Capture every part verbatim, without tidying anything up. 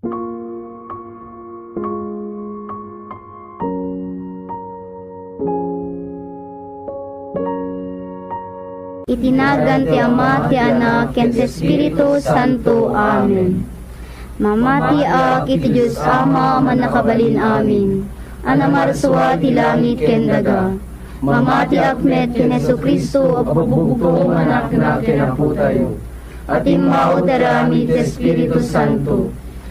Iti nagan ti Ama, ti Anak, ken ti Espiritu Santo. Amen. Mamatiak iti Dios Ama a Mannakabalin-amin, a namarsua ti langit ken daga. Mamatiak met ken Jesu-Cristo a bugbugtong nga Anakna ken Apotayo, a timmao ti aramid ti Espiritu Santo.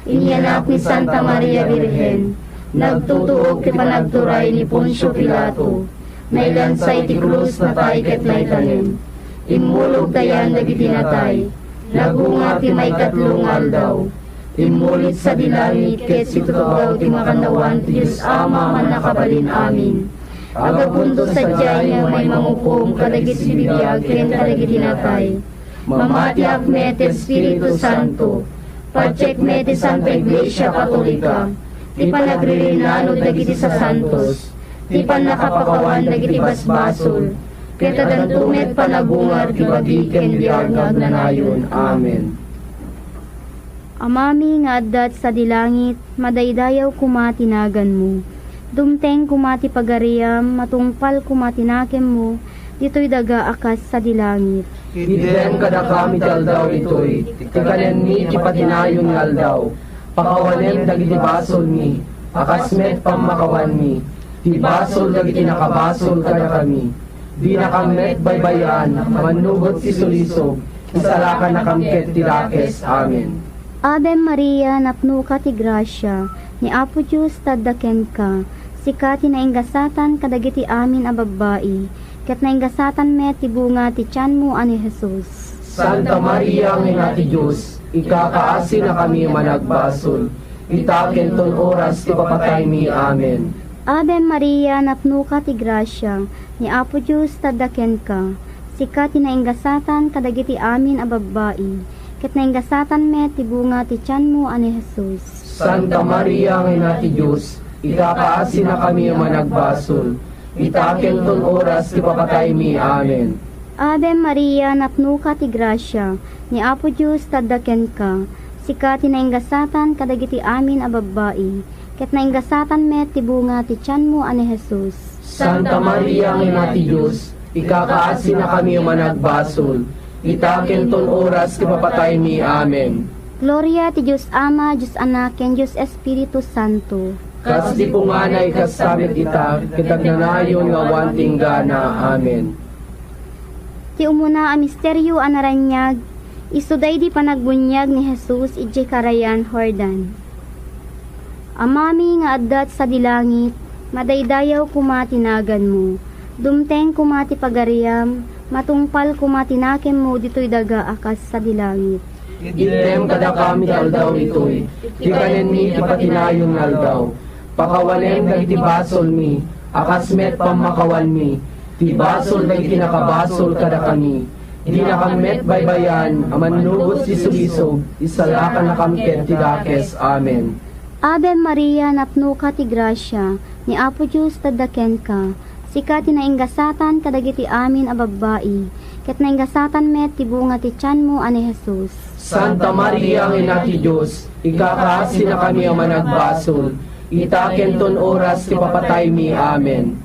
Inyanak ni Santa Maria Birhen, nagtutuok ti panagturay ni Poncio Pilato, nailansa iti krus, natay ket naitanem. Immulog dayan dagiti natay, nagungar ti maikatlo nga aldaw. Immulit sadi langit ket situtugaw ti makannawan ti Dios Ama a Mannakabalin-amin. Aggapunto sadiay nga umay mangukom kadagiti bibiag ken kadagiti natay. Mamatiak met ti Espiritu Santo. Patiek met ti Santa Iglesia Katolika, ti panagririnano dagiti sasantos, ti pannakapakawan dagiti basbasol, ket addanto met panagungar ti bagi ken biag nga agnanayon. Amen. Amami nga adda sadi langit, madaydayaw koma ti naganmo. Dumteng koma ti pagariam, matungpal koma ti nakemmo, ditoy daga a kas sadi langit. Itdem kadakami ti aldaw ditoy, ti kanenmi ti patinayon nga aldaw. Pakawanem dagiti basolmi, a kas met pammakawanmi ti basol dagiti nakabasol kadakami. Dinakam met baybay-an a mannugot ti sulisog, isalakannakam ket ti dakes. Amen. Ave Maria, napnoka ti grasia, ni Apo Dios tadda kenka. Sika ti nainggasatan kadagiti amin a babbai, ket nainggasatan met ti bunga ti tianmo a ni Jesus. Santa Maria nga Ina ti Dios, ikakaasinakami a managbasol, ita ken ton oras ti papataymi. Amen. Ave Maria, napnoka ti grasia, ni Apo Dios tadda kenka. Sika ti nainggasatan kadagiti amin a babbai, ket nainggasatan met ti bunga ti tianmo a ni Jesus. Santa Maria nga Ina ti Dios, ikakaasinakami a managbasol, ita ken ton oras ti papataymi. Amen. Ave Maria, napnoka ti grasia, ni Apo Dios tadda kenka. Sika ti nainggasatan kadagiti amin a babbai, ket nainggasatan met ti bunga ti tianmo a ni Jesus. Santa Maria nga Ina ti Dios, ikakaasinakami a managbasol, ita ken ton oras ti papataymi. Amen. Gloria ti Dios Ama, Dios Anak, ken Dios Espiritu Santo. Kas di punganay, kasta met ita, ket agnanayon nga awan ti inggana. Amen. Ti umuna a misterio a naraniag, isu daydi panagbuniag ni Jesus idiay Karayan Jordan. Amami nga adda sadi langit, madaydayaw koma ti naganmo. Dumteng koma ti pagariam, matungpal koma ti nakemmo ditoy daga a kas sadi langit. Itdem kadakami ti aldaw ditoy, ti kanenmi ti patinayon nga aldaw. Pakawanem dagiti basolmi, a kas met pammakawanmi ti basol dagiti nakabasol kadakami. Dinakam met baybay-an a mannugot ti sulisog, isalakannakam ket ti dakes. Amen. Ave Maria, napnoka ti grasia, ni Apo Dios tadda kenka. Sika ti nainggasatan kadagiti amin a babbai, ket nainggasatan met ti bunga ti tianmo a ni Jesus. Santa Maria nga Ina ti Dios, ikakaasinakami a managbasol, ita ken ton oras ti papataymi. Amen.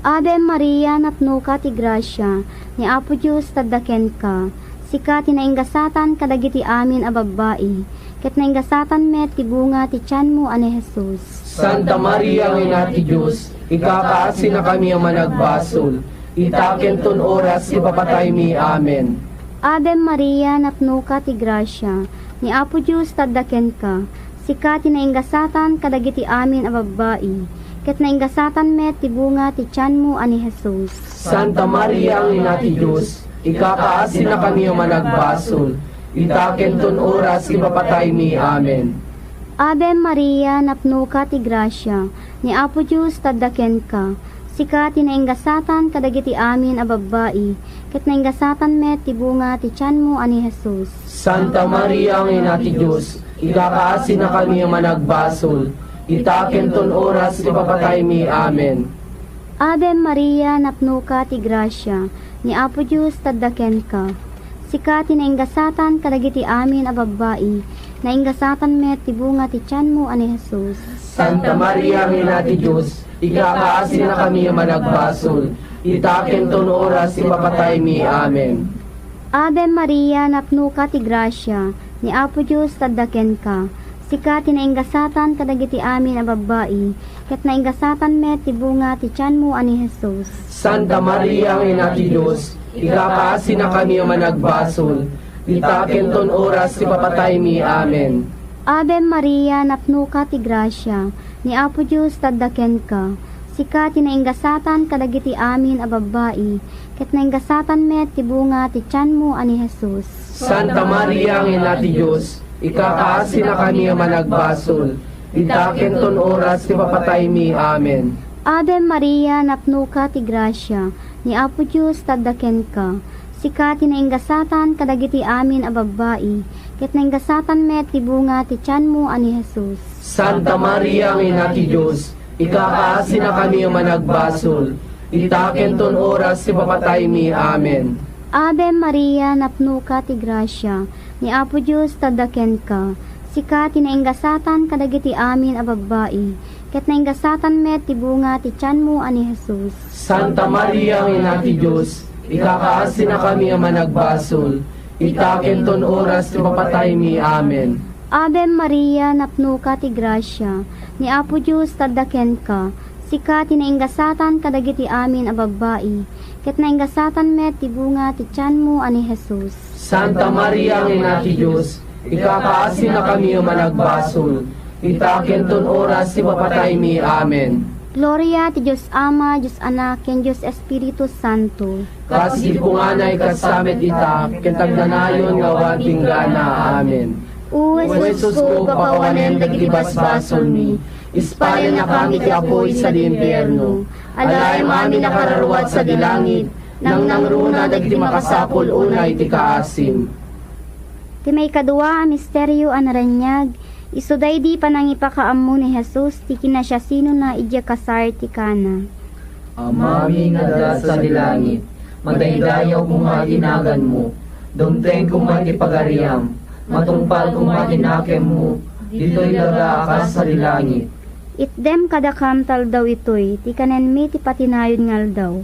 Ave Maria, napnoka ti grasia, ni Apo Dios tadda kenka. Sika ti nainggasatan kadagiti amin a babbai, ket nainggasatan met ti bunga ti tianmo a ni Jesus. Santa Maria nga Ina ti Dios, ikakaasinakami a managbasol, ita ken ton oras ti papataymi. Amen. Ave Maria, napnoka ti grasia, ni Apo Dios tadda kenka. Sika ti nainggasatan kadagiti amin a babbai, ket nainggasatan met ti bunga ti tianmo a ni Jesus. Santa Maria nga Ina ti Dios, ikakaasinakami a managbasol, ita ken ton oras ti papataymi. Amen. Ave Maria, napnoka ti grasia, ni Apo Dios tadda kenka. Sika ti nainggasatan kadagiti amin a babbai, ket nainggasatan met ti bunga ti tianmo a ni Jesus. Santa Maria nga Ina ti Dios, ikakaasinakami a managbasol, ita ken ton oras ti papataymi. Amen. Ave Maria, napnoka ti grasia, ni Apo Dios tadda kenka. Sika ti nainggasatan kadagiti amin a babbai, nainggasatan met ti bunga ti tianmo a ni Jesus. Santa Maria nga Ina ti Dios, ikakaasinakami a managbasol, ita ken ton oras ti papataymi. Amen. Ave Maria, napnoka ti grasia, ni Apo Dios adda kenka. Sika ti nainggasatan kadagiti amin a babbai, ket nainggasatan met ti bunga ti tianmo a ni Jesus. Santa Maria nga Ina ti Dios, ikakaasinakami a managbasol, ita ken ton oras ti papataymi. Amen. Ave Maria, napnoka ti grasia, ni Apo Dios adda kenka. Sika ti nainggasatan kadagiti amin a babbai, ket nainggasatan met ti bunga ti tianmo a ni Jesus. Santa Maria nga Ina ti Dios, ikakaasinakami a managbasol, ita ken ton oras ti papataymi. Amen. Ave Maria, napnoka ti grasia, ni Apo Dios adda kenka. Sika ti nainggasatan kadagiti amin a babbai, ket nainggasatan met ti bunga ti tianmo a ni Jesus. Santa Maria nga Ina ti Dios, ikakaasinakami a managbasol, ita ken ton oras ti papataymi. Amen. Ave Maria, napnoka ti grasia, ni Apo Dios adda kenka. Sika ti nainggasatan kadagiti amin a babbai, ket nainggasatan met ti bunga ti tianmo a ni Jesus. Santa Maria nga Ina ti Dios, ikakaasinakami a managbasol, ita ken ton oras ti papataymi. Amen. Ave Maria, napnoka ti grasia, ni Apo Dios adda kenka. Sika ti nainggasatan kadagiti amin a babbai, ket nainggasatan met ti bunga ti tianmo a ni Jesus. Santa Maria nga Ina ti Dios, ikakaasinakami a managbasol, ita ken ton oras ti papataymi. Amen. Gloria ti Dios Ama, Dios Anak, ken Dios Espiritu Santo. Kas idi punganay, kasta met ita, ken agnanayon nga awan inggana. Amen. O Jesusko, pakawanem dagiti basbasolmi, ispalennakami iti apuy sadi impierno. Alaem amin a kararua sadi langit, nangnangruna dagiti makasapul unay ti kaasim. Ti maikadua a misterio a naraniag, isu daydi panangipakaammo ni Jesus ti kinasiasinona idiay kasar ti Cana. Amami nga adda sadi langit, madaydayaw koma ti naganmo, dumteng koma ti pagariam, matungpal koma ti nakemmo, ditoy daga a kas sadi langit. Itdem kadakam ti aldaw itoy ti kanenmi ti patinayon nga aldaw.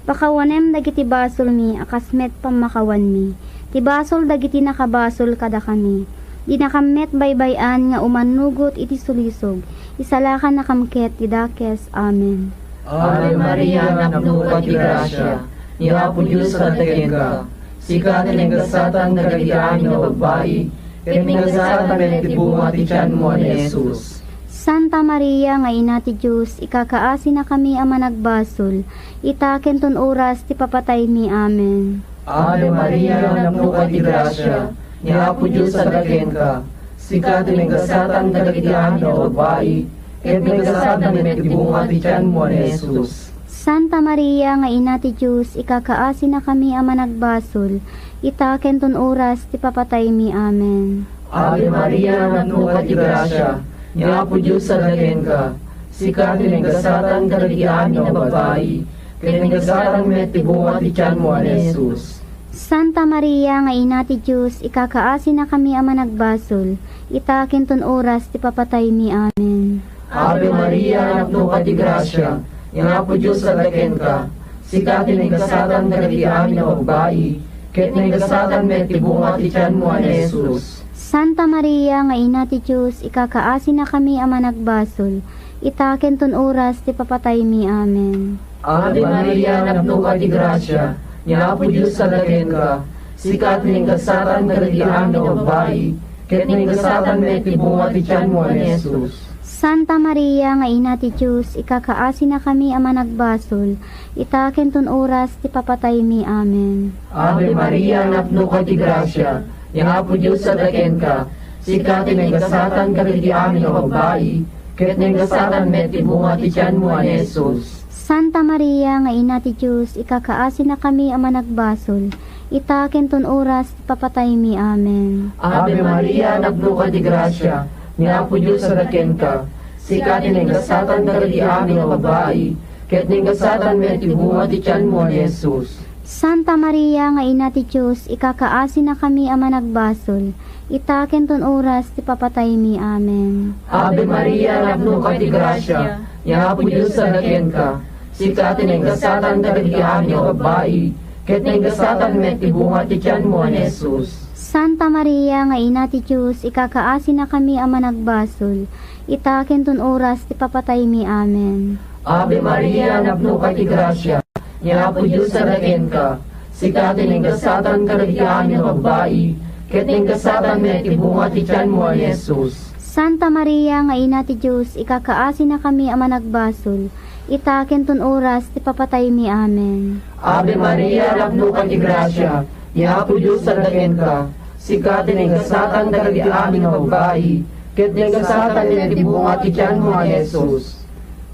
Pakawanem dagiti basolmi a kas met pammakawanmi ti basol dagiti nakabasol kadakami. Dinakam met baybay-an nga umannugot iti sulisog, isalakannakam ket ti dakes. Amen. Ave Maria, napnoka ti grasia, ni Apo Dios adda kenka. Sika ti nagasatan kadagiti amin a babbai, ket nagasatan met ti bunga ti tianmo a ni Jesus. Santa Maria nga Ina ti Dios, ikakaasinakami a managbasol, ita ken ton oras ti papataymi. Amen. Ave Maria, napnoka ti grasia, ni Apo Dios adda kenka. Sika ti nagasatan kadagiti amin a babbai, ket nagasatan met ti bunga ti tianmo a ni Jesus. Santa Maria nga Ina ti Dios, ikakaasinakami a managbasol, ita ken ton oras ti papataymi. Amen. Ave Maria, napnoka ti grasia, ni Apo Dios adda kenka. Sika ti nagasatan kadagiti amin a babbai, ket nagasatan met ti bunga ti tianmo a ni Jesus. Santa Maria nga Ina ti Dios, ikakaasinakami a managbasol, ita ken ton oras ti papataymi. Amen. Ave Maria, napnoka ti grasia, ni Apo Dios adda kenka. Sika ti nagasatan kadagiti amin a babbai, ket nagasatan met ti bunga ti tianmo a ni Jesus. Santa Maria nga Ina ti Dios, ikakaasinakami a managbasol, ita ken ton oras ti papataymi. Amen. Ave Maria, napnoka ti grasia, ni Apo Dios adda kenka. Sika ti nagasatan kadagiti amin a babbai, ket nagasatan met ti bunga ti tianmo a ni Jesus. Santa Maria nga Ina ti Dios, ikakaasinakami a managbasol, ita ken ton oras ti papataymi. Amen. Ave Maria, napnoka ti grasia, ni Apo Dios adda kenka. Sika ti nagasatan kadagiti amin a babbai, ket nagasatan met ti bunga ti tianmo a ni Jesus. Santa Maria nga Ina ti Dios, ikakaasinakami a managbasol, ita ken ton oras ti papataymi. Amen. Ave Maria, napnoka ti grasia, ni Apo Dios adda kenka. Sika ti nagasatan kadagiti amin a babbai, ket nagasatan met ti bunga ti tianmo a ni Jesus. Santa Maria nga Ina ti Dios, ikakaasinakami a managbasol, ita ken ton oras ti papataymi. Amen. Ave Maria, napnoka ti grasia, ni Apo Dios adda kenka. Sika ti naingasatan kadagiti amin a babbai, ket naingasatan met ti bunga ti tianmo a ni Jesus. Santa Maria nga Ina ti Dios, ikakaasinakami a managbasol, ita ken ton oras ti papataymi. Amen. Ave Maria, napnoka ti grasia, ni Apo Dios adda kenka. Sika ti naingasatan kadagiti amin a babbai, ket naingasatan met ti bunga ti tianmo a ni Jesus. Santa Maria nga Ina ti Dios, ikakaasinakami a managbasol, ita ken ton oras ti papataymi. Amen. Ave Maria, napnoka ti grasia, ni Apo Dios adda kenka. Sika ti naingasatan kadagiti amin a babbai, ket naingasatan met ti bunga ti tianmo a ni Jesus.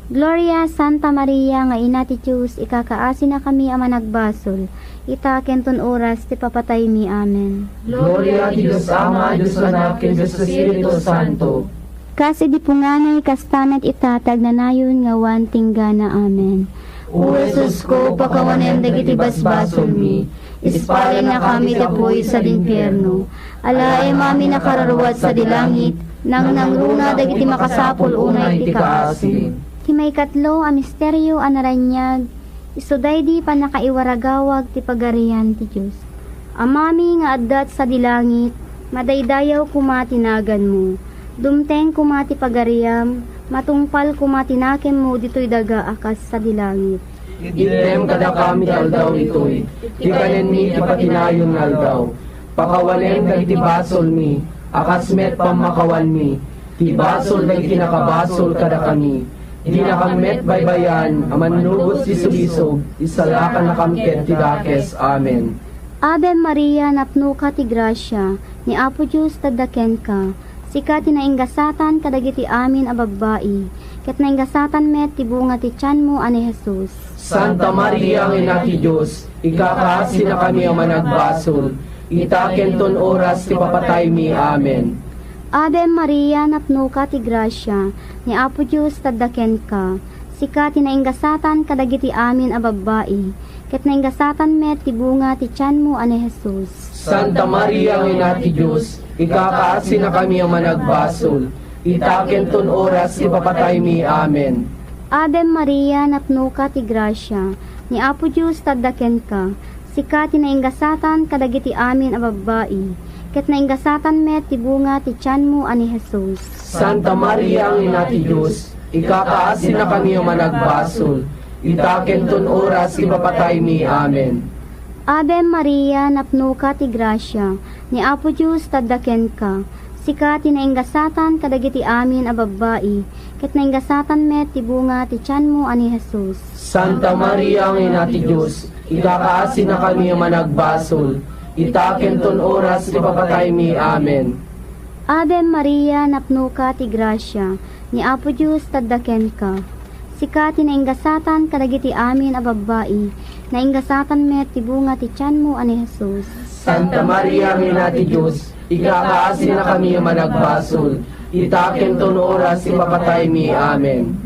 Gloria, Santa Maria nga Ina ti Dios, ikakaasinakami a managbasol, ita ken ton oras ti papataymi. Amen. Gloria ti Dios Ama, Dios Anak, ken Dios Espiritu Santo. Kas idi punganay, kasta met ita ti agnanayon nga awan tinggana. Amen. O Jesusko, pakawanem dagiti basbasolmi, ispalennakami ti apuy sadi infierno. Alaem amin a kararua sadi langit, nangnangruna dagiti makasapul unay ti kaasi. Ti maikatlo a misterio a naraniag, isu daydi pannakaiwaragawag ti Pagarian ti Dios. Amami nga adda sadi langit, madaydayaw koma ti naganmo. Dumteng koma ti pagariam, matungpal koma ti nakemmo ditoy daga a kas sadi langit. Itdem kadakami ti aldaw itoy, ti kanenmi ti patinayon nga aldaw. Pakawanem dagiti basolmi, a kas met pammakawanmi, ti basol dagiti nakabasol kadakami. Dinakam met baybayan a mannubos ti sulisog, isalakannakam ket ti dakes. Amen. Ave Maria, napnoka ti grasia, ni Apo Dios adda kenka. Sika ti naingasatan kadagiti amin a babbai, ket naingasatan met ti bunga ti tianmo a ni Jesus. Santa Maria nga Ina ti Dios, ikakaasinakami a managbasol, ita ken ton oras ti papataymi. Amen. Ave Maria, napnoka ti grasia, ni Apo Dios adda kenka. Sika ti naingasatan kadagiti amin a babbai, ket naingasatan met ti bunga ti tianmo a ni Jesus. Santa Maria nga Ina ti Dios, ikakaasinakami a managbasol, ita ken ton oras ti papataymi. Amen. Ave Maria, napnoka ti grasia, ni Apo Dios adda kenka. Sika ti naingasatan kadagiti amin a babbai, ket naingasatan met ti bunga ti tianmo a ni Jesus. Santa Maria nga Ina ti Dios, ikakaasinakami a managbasol, ita ken ton oras ti papataymi. Amen. Ave Maria, napnoka ti grasia, ni Apo Dios adda kenka. Sika ti naingasatan kadagiti amin a babbai, ket naingasatan met ti bunga ti tianmo a ni Jesus. Santa Maria nga Ina ti Dios, ikakaasinakami a managbasol, ita ken ton oras ti papataymi. Amen. Ave Maria, napnoka ti grasia, ni Apo Dios adda kenka. Sika ti naingasatan kadagiti amin a babbai, naingasatan met ti bunga ti tianmo a ni Jesus. Santa Maria nga Ina ti Dios, ikakaasinakami a managbasol, ita ken ton oras ti papataymi. Amen.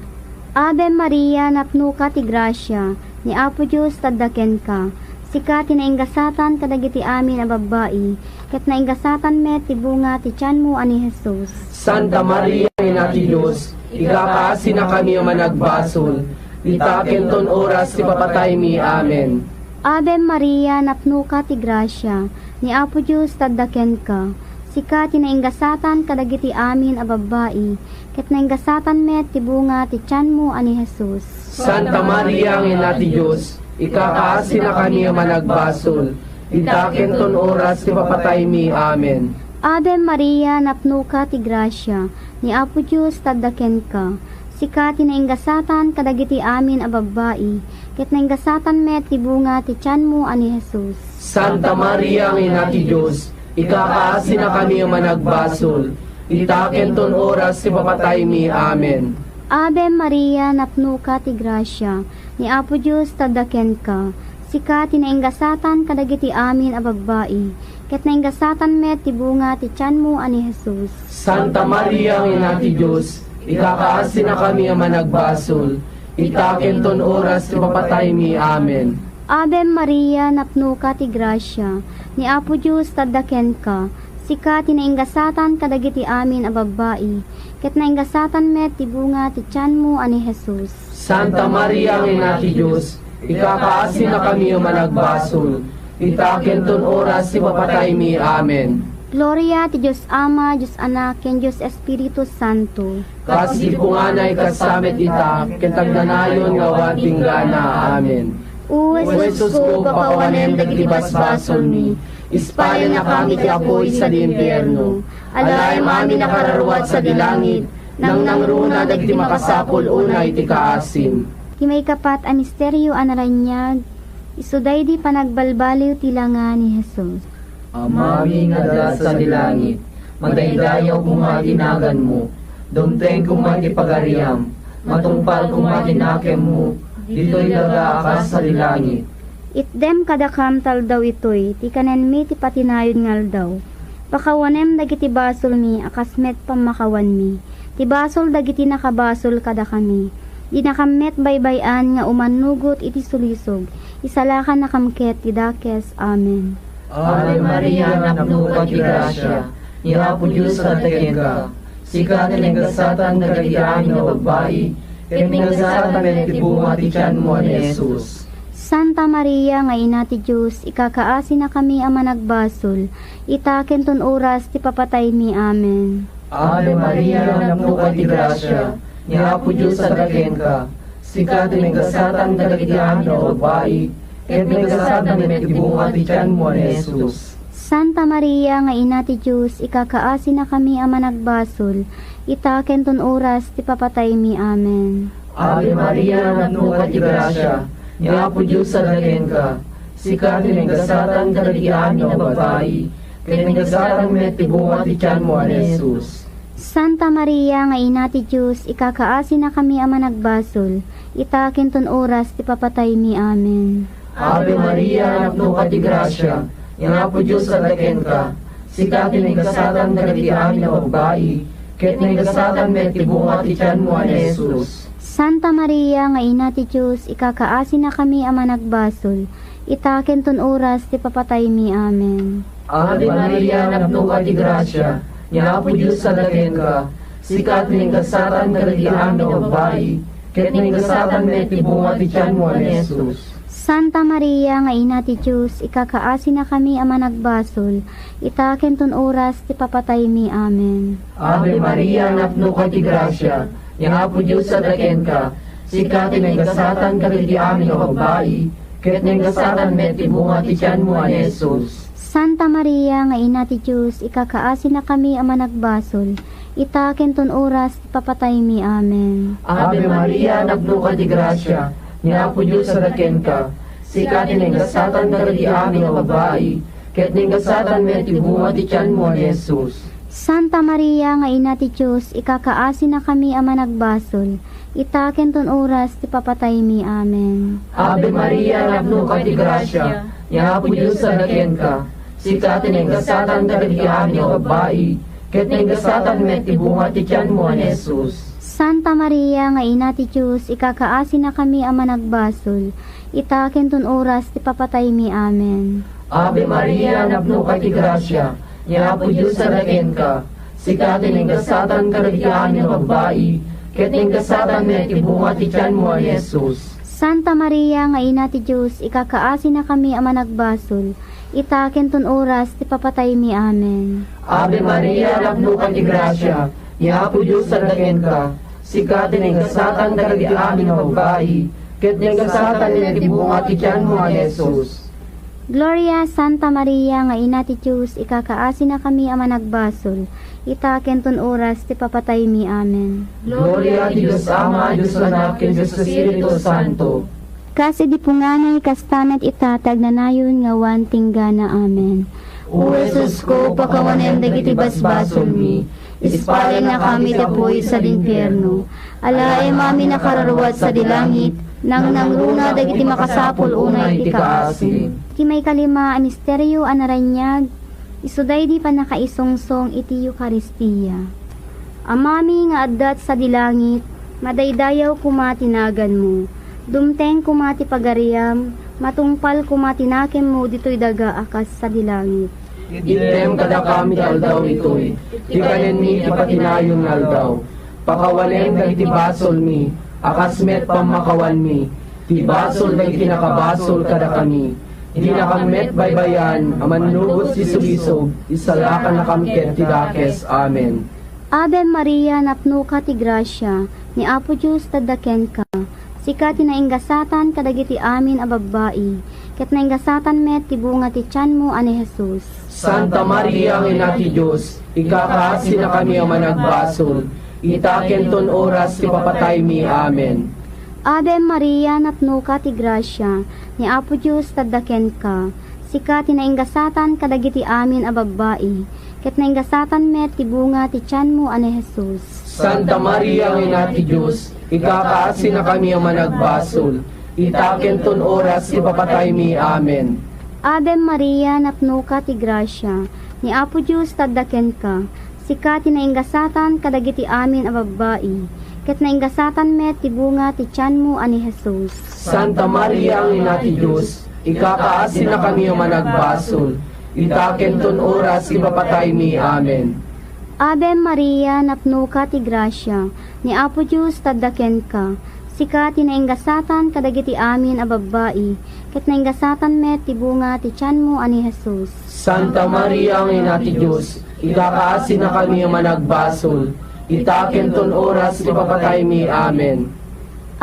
Ave Maria, napnoka ti grasia, ni Apo Dios adda kenka. Sika ti naingasatan kadagiti amin a babbai, ket naingasatan met ti bunga ti tianmo a ni Jesus. Santa Maria, Ina ti Dios, ikakaasinakami a managbasol, ita ken ton oras ti papataymi. Amen. Ave Maria, napnoka ti grasia, ni Apo Dios adda kenka. Sika ti naingasatan kadagiti amin a babbai, ket naingasatan met ti bunga ti tianmo a ni Jesus. Santa Maria nga Ina ti Dios, ikakaasinakami a managbasol, ita ken ton oras ti papataymi. Amen. Ave Maria, napnoka ti grasia, ni Apo Dios adda kenka. Sika ti naingasatan kadagiti amin a babbai, ket naingasatan met ti bunga ti tianmo a ni Jesus. Santa Maria nga Ina ti Dios, ikakaasinakami a managbasol, ita ken ton oras ti papataymi. Amen. Ave Maria, napnoka ti grasia, ni Apo Dios adda kenka. Sika ti naingasatan kadagiti amin a babbai, ket naingasatan met ti bunga ti tianmo a ni Jesus. Santa Maria nga Ina ti Dios, ikakaasinakami a managbasol, ita ken ton oras ti papataymi. Amen. Ave Maria, napnoka ti grasia, ni Apo Dios adda kenka. Sika ti nainggasatan kadagiti amin a babbai, ket nainggasatan met ti bunga ti tianmo a ni Jesus. Santa Maria nga Ina ti Dios, ikakaasinakami a managbasol, ita ken ton oras ti papataymi. Amen. Gloria ti Dios Ama, Dios Anak, ken Dios Espiritu Santo. Kas di punganay, kasta met ita, ken agnanayon nga awan tinggana. Amen. O Jesusko, pakawanem dagiti basbasolmi, ispalennakami ti apuy sadi impierno. Alaem amin a kararua sadi langit, nangnangruna dagiti makasapul unay ti kaasim. Ti maikapat a misterio a naraniag, isu daydi panagbalbaliw ti langa ni Jesus. Amami nga adda sadi langit, madaydayaw koma ti naganmo, dumteng koma ti pagariam, matungpal koma ti nakemmo, ditoy daga a kas sadi langit. Itdem kadakam ta aldaw itoy ti kanenmi ti patinayon nga aldaw. Pakawanem dagiti basolmi a kas met pammakawanmi ti basol dagiti nakabasol kadakami. Dinakam met baybay-an nga umannugot iti sulisog. Isalakannakam ket ti dakes. Amen. Ave Maria, napnoka ti grasia, ni Apo Dios adda kenka. Sika ti nagasatan kadagiti amin a babbai, ket nagasatan met ti bunga ti tianmo a ni Jesus. Santa Maria nga Ina ti Dios, ikakaasinakami a managbasol, ita ken ton oras ti papataymi. Amen. Ave Maria, napnoka ti grasia, ni Apo Dios adda kenka. Sika ti nagasatan kadagiti amin a babbai, ket nagasatan met ti bunga ti tianmo a ni Jesus. Santa Maria nga Ina ti Dios, ikakaasinakami a managbasol, ita ken ton oras ti papataymi. Amen. Ave Maria, napnoka ti grasia, ni Apo Dios adda kenka. Sika ti nagasatan kadagiti amin a babbai, ket nagasatan met ti bunga ti tianmo a ni Jesus. Santa Maria nga Ina ti Dios, ikakaasinakami a managbasol, ita ken ton oras ti papataymi. Amen. Ave Maria, napnoka ti grasia, ni Apo Dios adda kenka. Sika ti nagasatan kadagiti amin a babbai, ket nagasatan met ti bunga ti tianmo a ni Jesus. Santa Maria nga Ina ti Dios, ikakaasinakami a managbasol, ita ken ton oras ti papataymi. Amen. Ave Maria, napnoka ti grasia, ni Apo Dios adda kenka. Sika ti nagasatan kadagiti amin a babbai, ket nagasatan met ti bunga ti tianmo a ni Jesus. Santa Maria nga Ina ti Dios, ikakaasinakami a managbasol, ita ken ton oras ti papataymi. Amen. Ave Maria, napnoka ti grasia, ni Apo Dios adda kenka. Sika ti nagasatan kadagiti amin a babbai, ket nagasatan met ti bunga ti tianmo a ni Jesus. Santa Maria nga Ina ti Dios, ikakaasinakami a managbasol, ita ken ton oras ti papataymi. Amen. Ave Maria, napnoka ti grasia, ni Apo Dios adda kenka. Sika ti nagasatan kadagiti amin a babbai, ket nagasatan met ti bunga ti tianmo a ni Jesus. Santa Maria nga Ina ti Dios, ikakaasinakami a managbasol, ita ken ton oras ti papataymi. Amen. Ave Maria, napnoka ti grasia, ni Apo Dios adda kenka. Sika ti nagasatan kadagiti amin a babbai, ket nagasatan met ti bunga ti tianmo a ni Jesus. Santa Maria nga Ina ti Dios, ikakaasinakami a managbasol, ita ken ton oras ti papataymi. Amen. Ave Maria, napnoka ti grasia, ni Apo Dios adda kenka. Sika ti nagasatan kadagiti amin a babbai, ket nagasatan met ti bunga ti tianmo a ni Jesus. Santa Maria nga Ina ti Dios, ikakaasinakami a managbasol, ita ken ton oras ti papataymi. Amen. Ave Maria, napnoka ti grasia, ni Apo Dios adda kenka. Sika ti nagasatan kadagiti amin a babbai, ket nagasatan met ti bunga ti tianmo a ni Jesus. Gloria, Santa Maria nga Ina ti Dios, ikakaasinakami a managbasol, ita ken ton oras ti papataymi. Amen. Gloria ti Dios Ama, Dios Anak, ken Dios Espiritu Santo. Kas idi punganay, kasta met ita ti agnanayon nga awan tinggana. Amen. O Jesusko, pakawanem dagiti basbasolmi, ispalennakami ti apuy sadi impierno. Alaem amin a kararua sadi langit, nangnangruna dagiti makasapul unay ti kaasim. Ti maikalima a misterio a naraniag, isu daydi pannakaisungsong iti Eukaristia. Amami nga adda sadi langit, madaydayaw koma ti naganmo. Dumteng koma ti pagariam, matungpal koma ti nakemmo ditoy daga a kas sadi langit. Itdem kadakami ti aldaw itoy ti kanenmi ti patinayon nga aldaw. Pakawalem dagiti basolmi a kas met pammakawanmi ti basol dagiti nakabasol kadakami. Dinakam met baybayan a mannubot ti sulisog, isalakannakam ket ti dakes. Amen. Ave Maria, napnoka ti grasia, ni Apo Dios tadda kenka. Sika ti nainggasatan kadagiti amin a babbai, ket nainggasatan met ti bunga ti tianmo a ni Jesus. Santa Maria nga Ina ti Dios, ikakaasinakami a managbasol, ita ken ton oras ti papataymi. Amen. Ave Maria, napnoka ti grasia, ni Apo Dios tadda kenka. Sika ti nainggasatan kadagiti amin a babbai, ket nainggasatan met ti bunga ti tianmo a ni Jesus. Santa Maria nga Ina ti Dios, ikakaasinakami a managbasol, ita ken ton oras ti papataymi. Amen. Ave Maria, napnoka ti grasia, ni Apo Dios tadda kenka. Sika ti nainggasatan kadagiti amin a babbai, ket nainggasatan met ti bunga ti tianmo a ni Jesus. Santa Maria nga Ina ti Dios, ikakaasinakami a managbasol, ita ken ton oras ti papataymi. Amen. Ave Maria, napnoka ti grasia, ni Apo Dios tadda kenka. Sika ti nainggasatan kadagiti amin a babbai, ket nainggasatan met ti bunga ti tianmo a ni Jesus. Santa Maria nga Ina ti Dios, ikakaasinakami a managbasol, ita ken ton oras ti papataymi. Amen.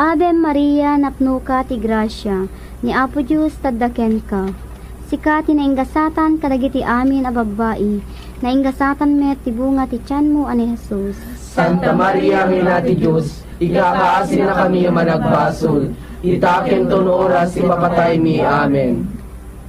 Ave Maria, napnoka ti grasia, ni Apo Dios tadda kenka. Sika ti nainggasatan kadagiti amin a babbai, nainggasatan met ti bunga ti tianmo a ni Jesus. Santa Maria nga Ina ti Dios, ikakaasinakami a managbasol, ita ken ton oras ti papataymi. Amen.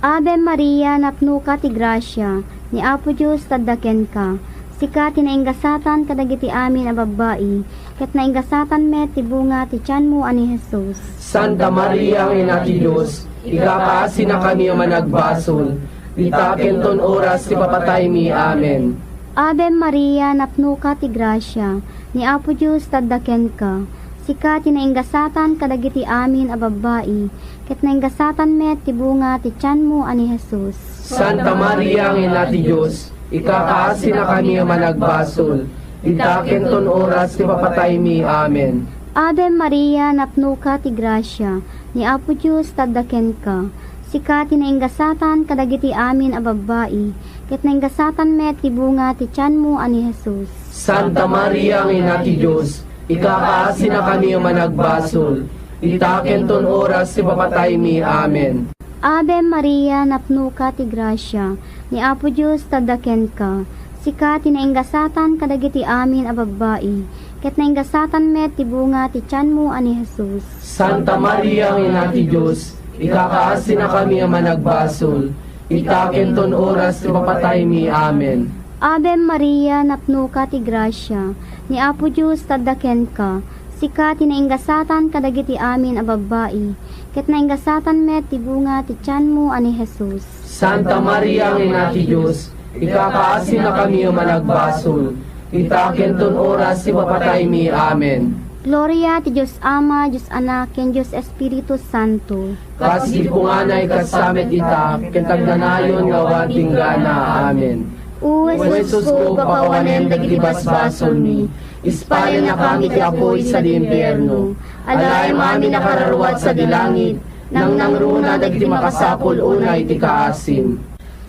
Ave Maria, napnoka ti grasia, ni Apo Dios tadda kenka. Sika ti nainggasatan kadagiti amin a babbai, ket nainggasatan met ti bunga ti tianmo a ni Jesus. Santa Maria nga Ina ti Dios, ikakaasinakami a managbasol, ita ken ton oras ti papataymi. Amen. Ave Maria, napnoka ti grasia, ni Apo Dios tadda kenka. Sika ti nainggasatan kadagiti amin a babbai, ket nainggasatan met ti bunga ti tianmo a ni Jesus. Santa Maria nga Ina ti Dios, ikakaasinakami a managbasol, ita ken ton oras ti papataymi. Amen. Ave Maria, napnoka ti grasia, ni Apo Dios tadda kenka. Sika ti nainggasatan kadagiti amin a babbai, ket nainggasatan met ti bunga ti tianmo a ni Jesus. Santa Maria nga Ina ti Dios, ikakaasinakami a managbasol, ita ken ton oras ti papataymi. Amen. Ave Maria, napnoka ti grasia, ni Apo Dios tadda kenka. Sika ti nainggasatan kadagiti amin a babbai, ket nainggasatan met ti bunga ti tianmo a ni Jesus. Santa Maria nga Ina ti Dios, ikakaasinakami a managbasol, ita ken ton oras ti papataymi. Amen. Ave Maria, napnoka ti grasia, ni Apo Dios tadda kenka. Sika ti nainggasatan kadagiti amin a babbai, ket nainggasatan met ti bunga ti tianmo a ni Jesus. Santa Maria nga Ina ti Dios, ikakaasinakami a managbasol, ita ken ton oras ti papataymi. Amen. Gloria ti Dios Ama, Dios Anak, ken Dios Espiritu Santo. Kas idi punganay, kasta met ita, ket agnanayon nga awan inggana. Amen. O Jesusko, pakawanem dagiti basbasolmi, ispalennakam iti apuy sadi impierno. Alaem amin a kararua sadi langit, nangnangruna dagiti makasapul unay ti kaasim.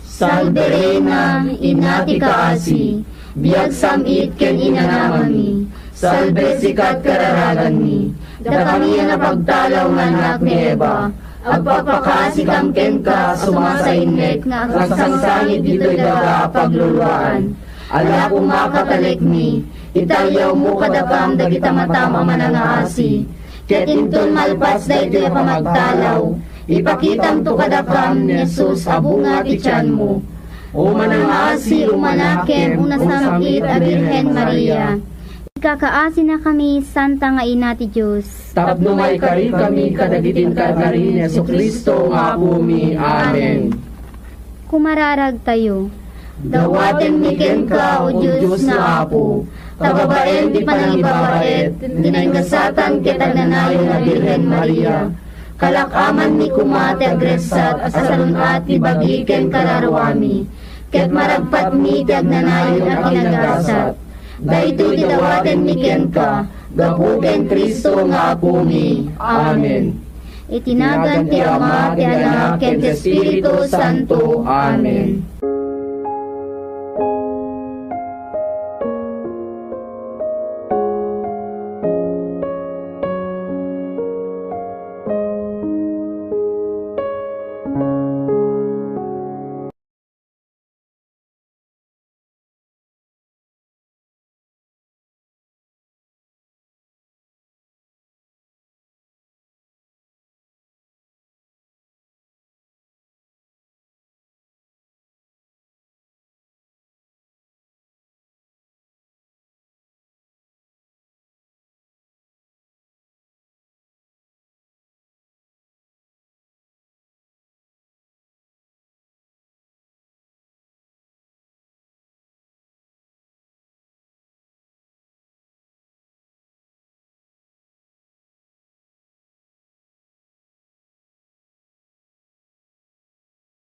Salve Reina, Ina ti kaasi, biag sam-it ken inanamami. Salve sika ket kararaganmi, dakami a napagtalaw nga annak ni Eva. Agpakpakaasikam kenka a sumasainnek nga agsangsangit ditoy daga a pagluluaan. Ala koma, katalekmi, italiawmo kadakam dagita matam a manangaasi. Ket inton malpas daytoy a pamagtalaw, ipakitamto kadakam ni Jesus a bunga ti tianmo. O manangaasi, o manakem, o nasam-it a Birhen Maria. Ikakaasinakami, Santa nga Ina ti Dios. Tapno maikarikami kadagiti inkarkari ni Jesu-Cristo nga Apomi. Amen. Kumararagtayo. Dawatenmi kenka, O Dios nga Apo, ta babaen ti panangibabaet ti naingasatan ket agnanayon a Birhen Maria. Kalak-amanmi koma ti agressat a salun-at ti bagi ken kararuami. ket maragpatmi ti agnanayon a kinagasat. Daytoy ti dawatenmi kenka, gapu ken Cristo nga Apomi. Amen. Iti nagan ti Ama, ti Anak, ken ti Espiritu Santo. Amen.